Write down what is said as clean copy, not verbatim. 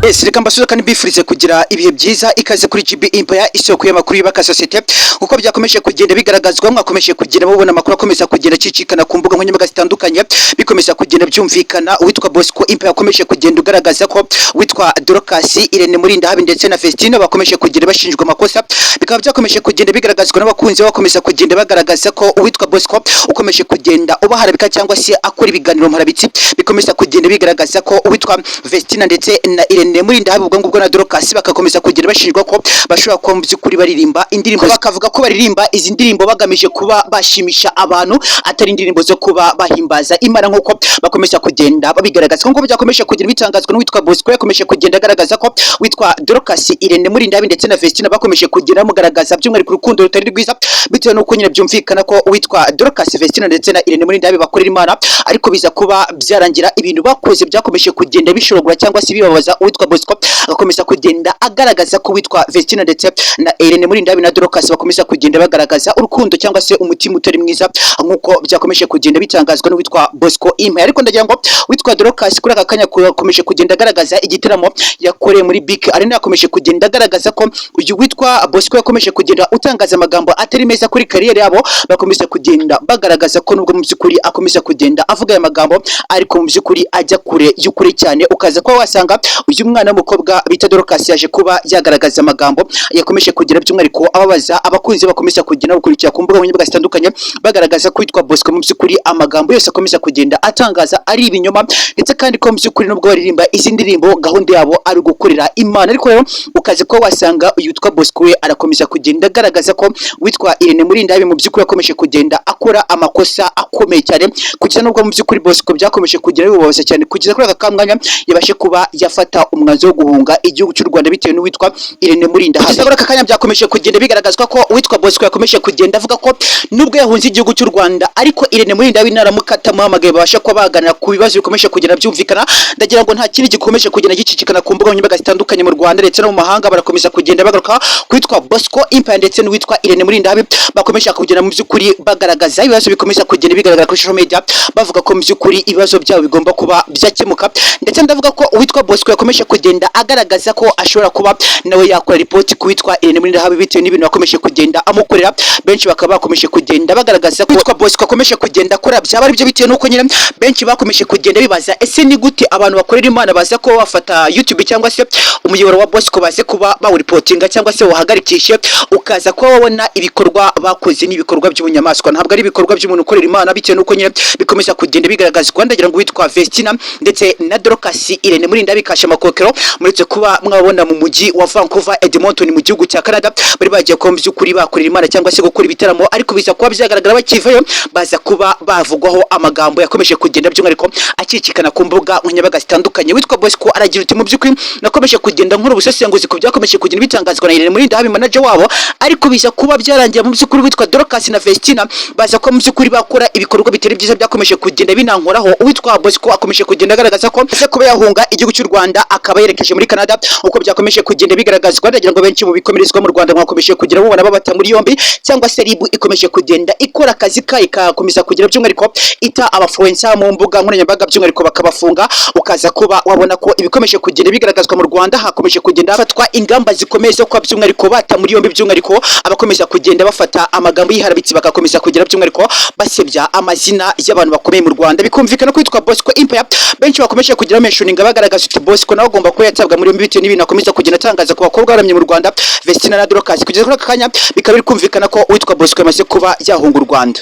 Yes, reka mbasuze kandi mbifurize kugira ibihe byiza. Ikaze kuri GB Empire, isoko y'amakuru yubaka sosiyete. Uko byakomeje kugenda bigaragazwa, mwakomeje kugenda mubona amakuru akomeza kugenda acicikana ku mbuga nkoranyambaga zitandukanye, bikomeza kugenda byumvikana. Uwitwa Bosco Empire akomeje kugenda ugaragaza ko witwa Dorcas, Irene Murindahabi ndetse na Vestine bakomeje kugenda bashinjwa amakosa. Bikaba byakomeje kugenda bigaragazwa n'abakunzi, bakomeza kugenda bagaragaza ko uwitwa Bosco ukomeje kugenda ubaharabika cyangwa se akora ibiganiro mparabitsi, bikomeza kugenda bigaragaza ko uwitwa Vestina ndetse na Irene Murindahabi, ubwo ngubwo na Dorcas, bakakomeza kugenda bashinjwa ko bashobora kuba mu by'ukuri baririmba indirimbo, bakavuga ko baririmba izi ndirimbo bagamije kuba bashimisha abantu, atari indirimbo zo kuba bahimbaza Imana nk'uko bakomeza kugenda babigaragaza. Nk'uko byakomeje kugenda bitangazwa n'uwitwa Bosco, yakomeje kugenda agaragaza ko witwa Dorcas, Irene Murindahabi ndetse na Vestina bakomeje kugenda bamugaragaza by'umwihariko urukundo rutari rwiza, bitewe n'uko nyine byumvikana ko uwitwa Dorcas, Vestina ndetse na Irene Murindahabi bakorera Imana, ariko biza kuba byarangira ibintu bakoze byakomeje kugenda bishorogora cyangwa se bibabaza uwitwa Bosco, agakomeza kugenda agaragaza ko witwa Vestina ndetse na Irene Murindahabi na Dorcas bakomeza kugenda bagaragaza urukundo cyangwa se umutima utari mwiza, nk'uko byakomeje kugenda bitangazwa n'uwitwa Bosco Impa. Ariko ndagira ngo witwa Dorcas kuri aka kanya akomeje kugenda agaragaza igitaramo yakoreye muri BK Arena, yakomeje kugenda agaragaza ko uyu witwa Bosco yakomeje kugenda utangaza amagambo atari meza kuri kariyeri yabo. Bakomeza kugenda bagaragaza ko nubwo mu by'ukuri akomeza kugenda avuga aya magambo, ariko mu by'ukuri ajya kure y'ukuri cyane, ukaza kuba wasanga uyu mwana w'umukobwa bita Dorcas yaje kuba yagaragaza amagambo yakomeje kugira by'umwihariko ababaza abakunzi bakomeza kugenda bakurikira ku mbuga nkoranyambaga zitandukanye, bagaragaza ko witwa Bosco mu by'ukuri amagambo yose akomeza kugenda atangaza ari ibinyoma, ndetse kandi ko mu by'ukuri nubwo baririmba izi ndirimbo, gahunda yabo ari ugukorera Imana. Ariko rero ukaza kuba wasanga uyu witwa Bosco we arakomeza kugenda agaragaza ko witwa Irene Murindahabi mu by'ukuri akomeje kugenda akora amakosa akomeye cyane, kugeza nubwo mu by'ukuri Bosco byakomeje kugenda bimubabaza cyane, kugeza kuri aka kamwanya yabashe kuba yafata umwanzuro wo guhunga igihugu cy'u Rwanda bitewe n'uwitwa Irene Murindahabi. Kugeza kuri aka kanya byakomeje kugenda bigaragazwa ko uwitwa Bosco yakomeje kugenda avuga ko nubwo yahunze igihugu cy'u Rwanda, ariko Irene Murindahabi naramuka atamuhamagaye babasha kuba baganira ku bibazo bikomeje kugenda byumvikana. Ndagira ngo nta kindi gikomeje kugenda gicicikana ku mbuga nkoranyambaga zitandukanye mu Rwanda ndetse no mu mahanga, barakomeza kugenda bagaruka kwitwa Bosco Empire ndetse n'uwitwa Irene Murindahabi, bakomeje kugenda mu by'ukuri bagaragaza ibibazo bikomeza kugenda bigaragara kuri social media, bavuga ko mu by'ukuri ibibazo byabo bigomba kuba byakemuka. Ndetse ndavuga ko uwitwa Bosco yakomeje kugenda agaragaza ko ashobora kuba nawe yakora ripoti ku witwa Irene Murindahabi bitewe n'ibintu yakomeje kugenda amukorera. Benshi bakaba bakomeje kugenda bagaragaza ko uwitwa Bosco akomeje kugenda akora byaba ari byo, bitewe n'uko nyine benshi bakomeje kugenda bibaza: ese ni gute abantu bakorera Imana baza kuba bafata YouTube cyangwa se umuyoboro wa Bosco baze kuba bawuripotinga cyangwa se wawuhagarikishe? Ukaza kuba wabona ibikorwa bakoze n'ibikorwa by'ubunyamaswa, ntabwo ari ibikorwa by'umuntu ukorera Imana, bitewe n'uko nyine bikomeza kugenda bigaragazwa. Ndagira ngo witwa Vestina ndetse na Dorcas, Irene Murindahabi, Kasha Makokero, muretse kuba mwabona mu mujyi wa Vancouver, Edmonton, mu gihugu cya Canada, bari bagiye kuba mu by'ukuri bakorera Imana cyangwa se gukora ibitaramo, ariko biza kuba byagaragara bakivayo baza kuba bavugwaho amagambo yakomeje kugenda by'umwihariko acicikana ku mbuga nkoranyambaga zitandukanye. Witwa Bosco aragira uti: "Mu by'ukuri nakomeje kugenda nkora ubusesenguzi ku byakomeje kugenda bitangazwa na Irene Murindahabi, manager wabo, ariko biza kuba byarangira mu by'ukuri witwa Dorcas na Vestina baza kuba mu by'ukuri bakora ibikorwa bitari byiza, byakomeje kugenda binankoraho." Uwitwa Bosco akomeje kugenda agaragaza ko aze kuba yahunga igihugu cy'u Rwanda, akaba yerekeje muri Canada, uko byakomeje kugenda bigaragazwa. Ndagira ngo benshi mu bikomerezwa mu Rwanda mwakomeje kugira mubona babata muri yombi, cyangwa se RIB ikomeje kugenda ikora akazi kayo, ikakomeza kugira by'umwihariko ita aba influencer mu mbuga nkoranyambaga, by'umwihariko bakabafunga. Ukaza kuba wabona ko ibikomeje kugenda bigaragazwa mu Rwanda, hakomeje kugenda hafatwa ingamba zikomeye zo kuba by'umwihariko bata muri yombi by'umwihariko abakomeza kugenda bafata amagambo yiharabitse, bagakomeza kugira by'umwihariko basebya amazina y'abantu bakomeye mu Rwanda. Bikumvikana ko witwa Bosco Empire benshi bakomeje kugira mentioning, bagaragaza uti Bosco nawe agomba kuba yatabwa muri yombi bitewe n'ibintu akomeza kugenda atangaza ku bakobwa baramye mu Rwanda, Vestina na Dorcas. Kugeza kuri aka kanya bikaba biri kumvikana ko uwitwa Bosco yamaze kuba yahunga u Rwanda.